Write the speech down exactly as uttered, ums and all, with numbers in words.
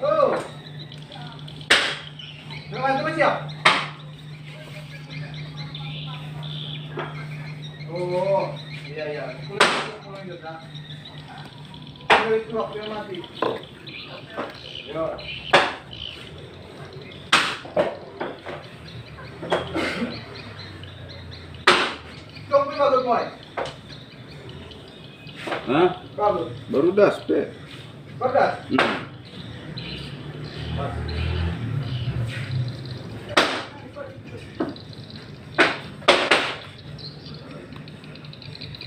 Oh. Memang tu siap. Oh, iya, iya. Pulang, pulang juga. Kalau itu waktu yang mati. Ya. Kau pergi bagus, Boy. Hah? Bagus. Baru das, pe. Baru das? Hmm.